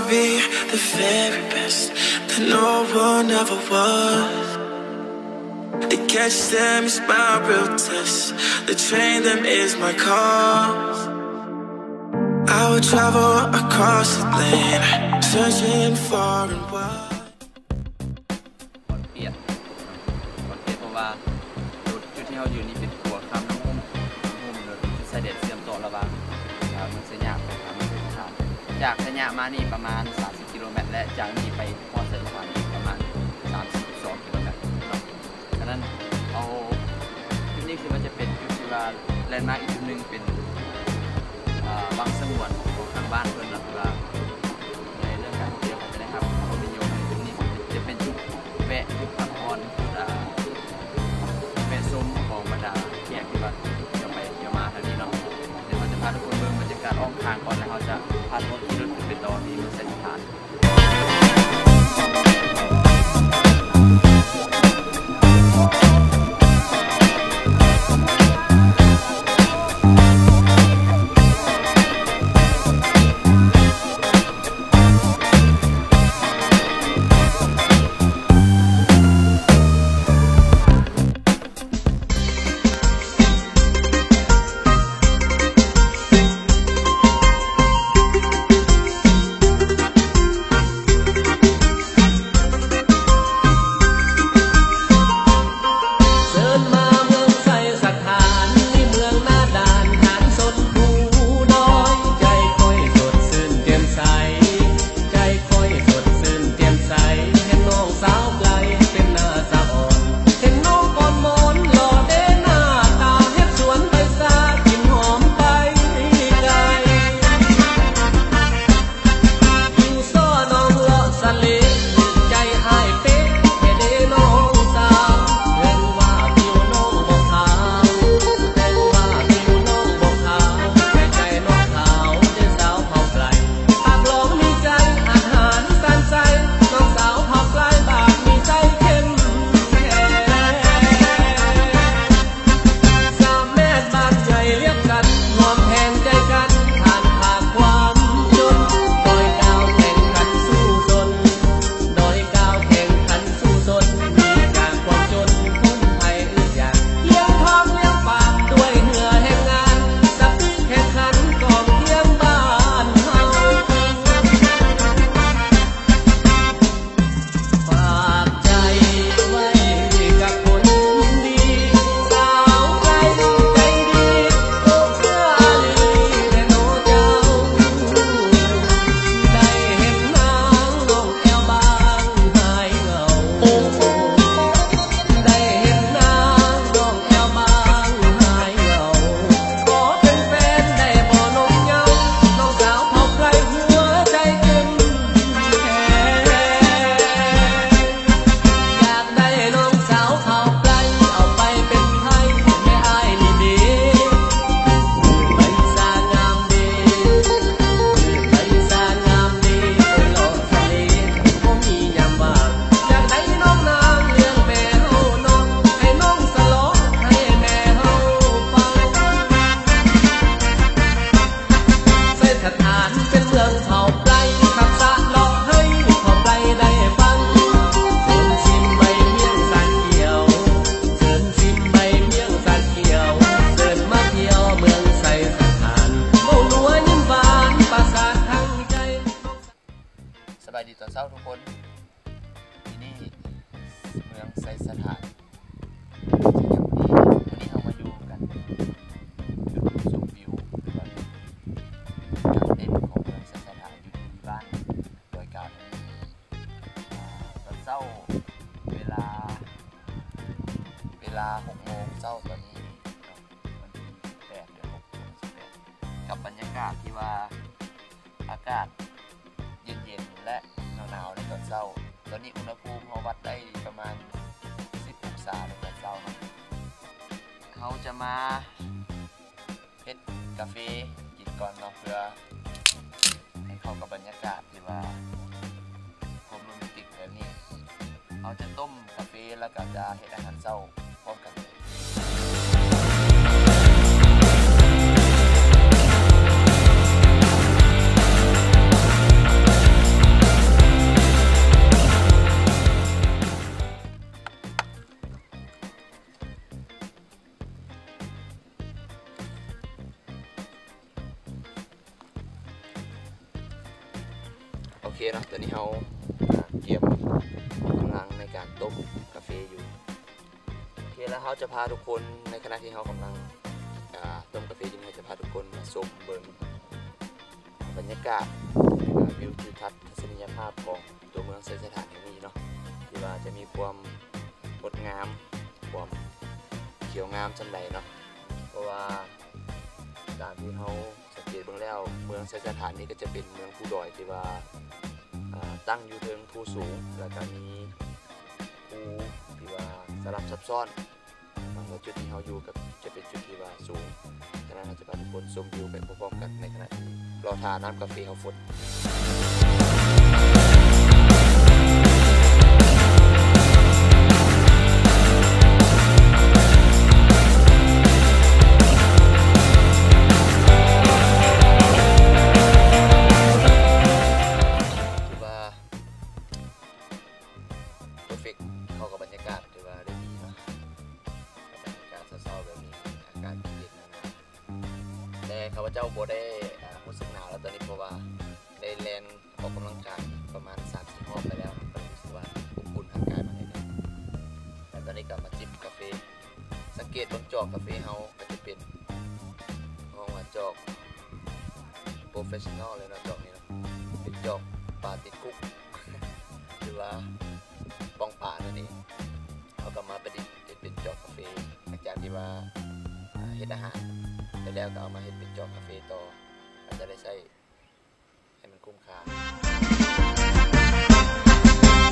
Be the very best that no one ever was. To catch them is my real test. To train them is my cause. I will travel across the land, searching far and wide. ຮອດປຽກ ຮອດປຽກ ເພາະວ່າຈຸດ ຈຸດທີ່ເຮົາຢູ່ນີ້ເປັນຂົວຂ້າມນ້ຳໂຂງ ນ້ຳໂຂງ ແລ້ວເປັນຈຸດຊາຍແດນເຊື່ອມຕໍ່ລະຫວ່າງ ເອີ ເມືອງໄຊຍະໄປຫາເມືອງໄຊສະຖານ. ຈາກໄຊຍະມານີ້ປະມານສາມສິບກິໂລແມັດ ແລະ ຈາກນີ້ໄປຮອດໄຊສະຖານອີກປະມານສາມສິບສອງກິໂລແມັດເນາະ. ສະນັ້ນເອົາ ຈຸດນີ້ຄືວ່າຈະເປັນຈຸດທີ່ວ່າແລນມາກອີກຈຸດໜຶ່ງ ເປັນ ເອີ ວັງສະຫງວນຂອງທາງບ້ານເພິ່ນເນາະ ຄືວ່າ ໃນເລື່ອງການທ່ອງທ່ຽວເຂົາຈະໄດ້ຮັບຄວາມນິຍົມໃນຈຸດນີ້ ຈະເປັນຈຸດແວະ ຈຸດພັກຜ່ອນ ຈຸດ ອ່າ ແວະຊົມຂອງບັນດາແຂກທີ່ວ່າທ່ຽວໄປທ່ຽວມາແຖວນີ້ເນາະ. ດຽວເຮົາຈະພາທຸກຄົນເບິ່ງບັນຍາກາດອ້ອມຂ້າງກ່ອນ ແລ້ວເຮົາຈະພາທຸກຄົນຂີ່ລົດຂຶ້ນໄປຕໍ່ທີ່ເມືອງໄຊສະຖານ. ເຊີນມາເມືອງໄຊສະຖານ ທີ່ເມືອງໜ້າດ່ານ ທ່ານຊົນພູນ້ອຍ ໃຈຂ້ອຍສົດຊື່ນແຈ່ມໃສ ໃຈຂ້ອຍສົດຊື່ນແຈ່ມໃສ ເຫັນນ້ອງສາວໄກເປັນໜ້າສາວອ່ອນ ເຫັນນ້ອງກ່ອນໝອນຫຼໍ່ເດໜ້າຕາ ເຮັດສວນໃບຊາກິ່ນຫອມໄປໄກ. ຢູ່ຊໍນ້ອງເລາະສະເລະ ໃຈອ້າຍເປະແທ້ເດນ້ອງສາວ ເຖິງວ່າຜິວນ້ອງບໍ່ຂາວ ເຖິງວ່າຜິວນ້ອງບໍ່ຂາວ ແຕ່ໃຈນ້ອງຂາວເດສາວເຜົ່າໄກ ຮັບຮອງມີໃຈອາດຫານຊານໄຊ ນ້ອງສາວເຜົ່າໄກບາດມີໃຈເຂັ້ມແຂງ. ສາມແມ່ນບ້ານໃຫຍ່ລຽບກັນ ຮ່ວມແຮງໃຈກັນຜ່ານຜ່າຄວາມຈົນ ດອຍກາວແຂ່ງຂັນສູ້ຊົນ ດອຍກາວແຂ່ງຂັນສູ້ຊົນ ໜີຈາກຄວາມຈົນຄົນໄທອຶດຢາກ ລ້ຽງທ້ອງລ້ຽງປາກດ້ວຍເຫື່ອແຮງງານ ສະຕິແຂ່ງຂັນກອງກຽມບ້ານເຮົາ. ຝາກໃຈໄວ້ກັບຄົນດີ ສາວໄກໃຈດີ ໂອ້ເອື້ອອາລີແທ້ເນາະເຈົ້າ ໄດ້ເຫັນນາງນ້ອງແອວບາງຫາຍເຫງົາ ໄດ້ເຫັນນາງນ້ອງແອວບາງຫາຍເຫງົາ ຂໍເປັນແຟນໄດ້ບໍ່ນ້ອງເຍົາ ນ້ອງສາວເຜົ່າໄກຫົວໃຈເຂັ້ມ ຢາກໄດ້ນ້ອງສາວເຜົ່າໄກ ເອົາໄປເປັນໄພແມ່ອ້າຍນີ້ເດ ໃບຊາງາມເດ ໃບຊາງາມເດ ໂອ້ຍ ລອກທະເລ ບໍ່ມີຍາມວ່າງ ຢາກໄດ້ນ້ອງນາງລ້ຽງແມ່ເຮົາເນາະ ໃຫ້ນ້ອງສະຫຼອງໃຫ້ແມ່ເຮົາຟັງ. ໄຊສະຖານເປັນເມືອງເຜົ່າໄກ ຄັກສະເລາະໃຫ້ເຜົ່າໄກໄດ້ຟັງ ເຊີນຊິມໃບມ້ຽງຊາຂຽວ ເຊີນຊິມໃບມ້ຽງຊາຂຽວ ເຊີນມາທ່ຽວເມືອງໄຊສະຖານ ເວົ້ານົວຍິ້ມຫວານປະສາດທາງໃຈ. ສະບາຍດີຕອນເຊົ້າທຸກຄົນ. ທີ່ນີ້ເມືອງໄຊສະຖານ ທີ່ຍັງມີ ມື້ນີ້ເຮົາມາຢູ່ກັນຈຸດຊົມວິວ ຫຼືວ່າຈຸດກາງເຕັນຂອງເມືອງໄຊສະຖານ ຢູ່ທີ່ບ້ານດອຍກາວແຫ່ງນີ້. ອາ ຕອນເຊົ້າເວລາ ເວລາຫົກໂມງເຊົ້າຕອນນີ້ເນາະ ວັນທີແປດ ເດືອນຫົກ ປີສອງພັນສິບແປດ ກັບບັນຍາກາດທີ່ວ່າ ອາກາດເຢັນໆ ແລະ ໜາວໆ ໃນຕອນເຊົ້າ. ຕອນນີ້ອຸນຫະພູມເຮົາວັດໄດ້ປະມານສິບອົງສາໃນຕອນເຊົ້າເນາະ. ເຮົາຈະມາເຮັດກາເຟກິນກ່ອນເນາະ ເພື່ອໃຫ້ເຂົ້າກັບບັນຍາກາດທີ່ວ່າຄວາມໂຣແມນຕິກແບບນີ້. ເຮົາຈະຕົ້ມກາເຟ ແລ້ວກໍຈະເຮັດອາຫານເຊົ້າພ້ອມກັນເລີຍ. ເຄເນາະ ຕອນນີ້ເຮົາກຽມກຳລັງໃນການຕົ້ມກາເຟຢູ່. ໂອເຄ ແລ້ວເຮົາຈະພາທຸກຄົນ ໃນຂະນະທີ່ເຮົາກຳລັງ ອ່າ ຕົ້ມກາເຟຢູ່ນີ້ ເຮົາຈະພາທຸກຄົນມາຊົມເບິ່ງ ບັນຍາກາດ ແລະ ກະວິວທິວທັດທັດສະນີຍະພາບຂອງຕົວເມືອງໄຊສະຖານແຫ່ງນີ້ເນາະ ທີ່ວ່າຈະມີຄວາມງົດງາມ ຄວາມຂຽວງາມສ່ຳໃດເນາະ. ເພາະວ່າຕາມທີ່ເຮົາສັງເກດເບິ່ງແລ້ວ ເມືອງໄຊສະຖານນີ້ກໍຈະເປັນເມືອງພູດອຍທີ່ວ່າ ອ່າ ຕັ້ງຢູ່ເທິງພູສູງ ແລ້ວກໍມີພູທີ່ວ່າສະຫຼັບຊັບຊ້ອນ. ແລ້ວຈຸດທີ່ເຮົາຢູ່ກໍຈະເປັນຈຸດທີ່ວ່າສູງ, ສະນັ້ນເຮົາຈະພາທຸກຄົນຊົມວິວໄປພ້ອມໆກັນ ໃນຂະນະທີ່ລໍຖ້ານ້ຳກາເຟເຮົາຟົດ. ຖືວ່າເພີເຟັກ ເຂົ້າກັບບັນຍາກາດ ຖືວ່າໄດ້ດີເນາະ ບັນຍາກາດເຊົ້າໆແບບນີ້ ອາກາດເຢັນໆ ແຕ່ຂ້າພະເຈົ້າບໍ່ໄດ້ ອ່າ ຮູ້ສຶກໜາວແລ້ວຕອນນີ້ ເພາະວ່າໄດ້ແລ່ນອອກກຳລັງກາຍປະມານສາມສີ່ຮອບໄປແລ້ວ ກໍເລີຍຮູ້ສຶກວ່າອົບອຸ່ນຮ່າງກາຍມາໜ້ອຍໜຶ່ງ. ແລ້ວຕອນນີ້ກໍມາຈິບກາເຟ ສັງເກດເບິ່ງຈອກກາເຟເຮົາ ກໍຈະເປັນ ເຮົາວ່າຈອກໂປຣເຟສຊັນນໍເລີຍເນາະ ຈອກນີ້ເນາະ ເປັນຈອກປາຕິດຄຸກ ຫຼືວ່າປ່ອງປານັ້ນເອງ. ເຮົາກໍມາປະດິດເຮັດເປັນຈອກກາເຟ ຫຼັງຈາກທີ່ວ່າ ອ່າ ເຮັດອາຫານໄປແລ້ວ ກໍເອົາມາເຮັດເປັນຈອກກາເຟຕໍ່ ກໍຈະໄດ້ໃຊ້ໃຫ້ມັນຄຸ້ມຄ່າ.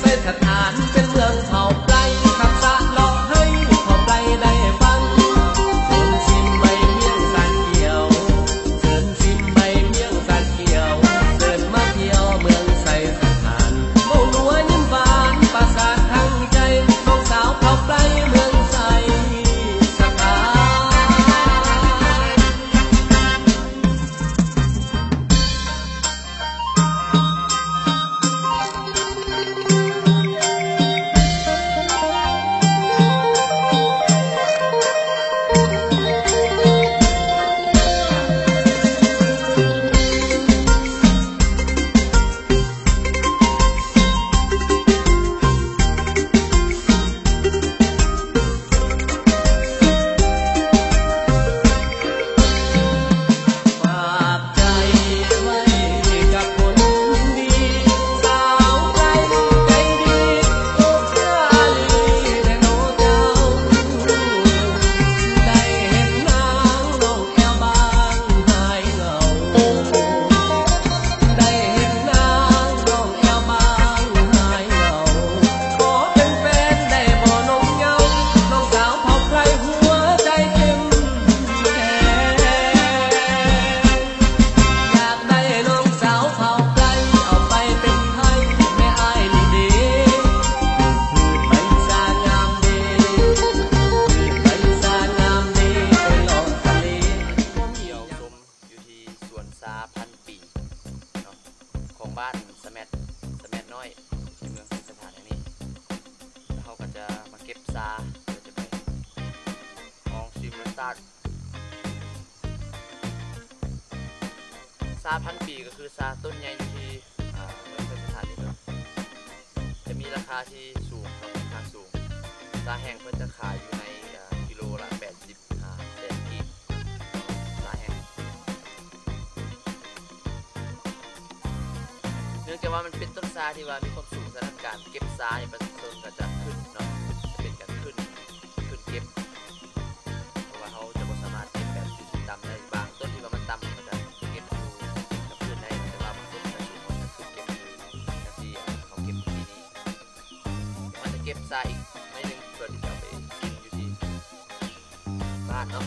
ໄຊສະຖານເປັນເມືອງເຜົ່າໄພ ທັກສະເລາະໄຮ່ເຜົ່າໄພໄດ້ຟັງ ເຊີນຊິມໃບມຽງສານຂຽວ ເຊີນຊິມໃບມຽງສານຂຽວ ເຊີນມາທ່ຽວເມືອງໄຊສະຖານ ເວົ້ານົວຍິ້ມຫວານປະສາດທາງໃຈ ນ້ອງສາວເຜົ່າໄພເມືອງໄຊສະຖານ. ຢູ່ທີ່ສວນຊາພັນປີເນາະ ຂອງບ້ານສະແມັດ ສະແມັດນ້ອຍ ທີ່ເມືອງໄຊສະຖານແຫ່ງນີ້. ແລ້ວເຮົາກໍຈະມາເກັບຊາ ເພື່ອຈະໄປຮອງຊີມລົດຊາດ. ຊາພັນປີກໍຄືຊາຕົ້ນໃຫຍ່ຢູ່ທີ່ ອ່າ ເມືອງໄຊສະຖານນີ້ເນາະ ຈະມີລາຄາທີ່ສູງເນາະ ຄ່ອນຂ້າງສູງ. ຊາແຫ້ງເພິ່ນຈະຂາຍຢູ່ໃນ ອ່າ ກິໂລລະແປດສິບ ອ່າ ແສນກີບ ຊາແຫ້ງ. ເນື່ອງຈາກວ່າມັນເປັນຕົ້ນຊາທີ່ວ່າມີຄວາມສູງ, ສະນັ້ນການເກັບຊາໃຫ້ປະຊາຊົນກໍຈະຂຶ້ນເນາະ, ຈະເປັນການຂຶ້ນ ຂຶ້ນເກັບ ເພາະວ່າເຮົາຈະບໍ່ສາມາດເກັບແບບຕ່ຳໄດ້. ບາງຕົ້ນທີ່ວ່າມັນຕ່ຳ ເຮົາກໍຈະເກັບຢູ່ກັບພື້ນໄດ້, ແຕ່ວ່າບາງຕົ້ນທີ່ມັນສູງ ເຮົາຈະຂຶ້ນເກັບຢູ່ ຈັ່ງທີ່ເຮົາເກັບມື້ກີ້ນີ້. ເຮົາຈະເກັບຊາອີກໜ້ອຍໜຶ່ງ ເພື່ອທີ່ຈະເອົາໄປກິນຢູ່ທີ່ບ້ານເນາະ.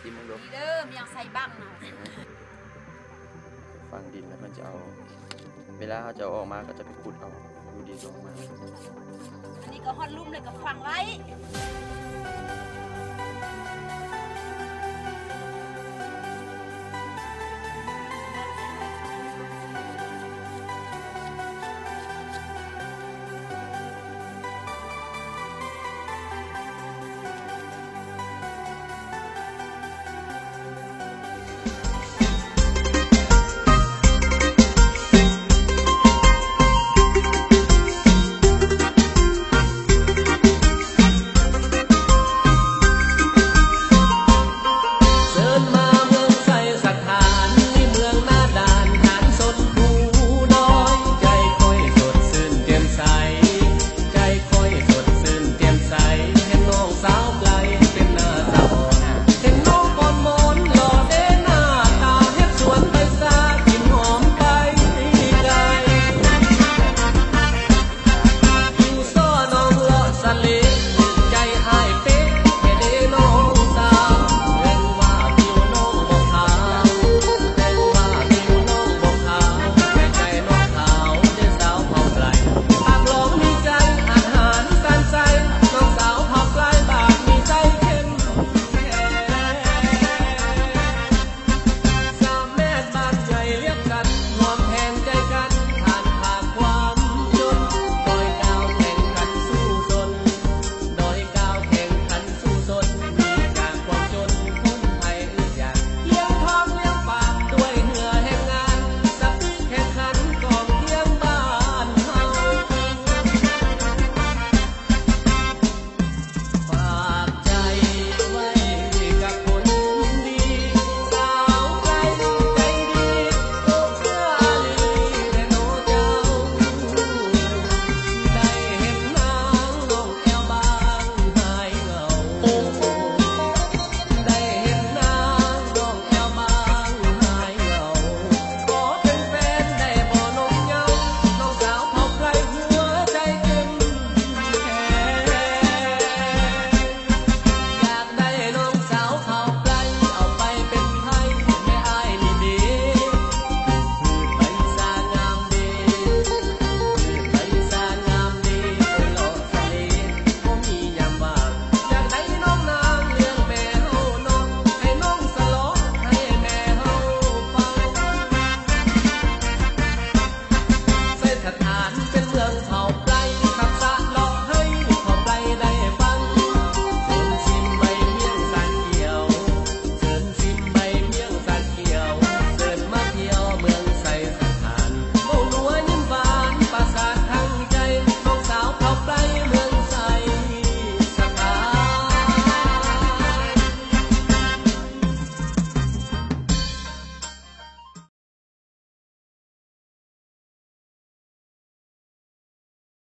ຊິມເບິ່ງດູ ນີ້ເດີ ມີຫຍັງໃສ່ບັ້ງນະ ຝັງດິນແລ້ວເພິ່ນຈະເອົາ ເວລາເຮົາຈະເອົາອອກມາ ກໍຈະໄປຂຸດເອົາຢູ່ດິນອອກມາ ອັນນີ້ກໍຮອດລຸ່ມເລີຍກໍຝັງໄວ້.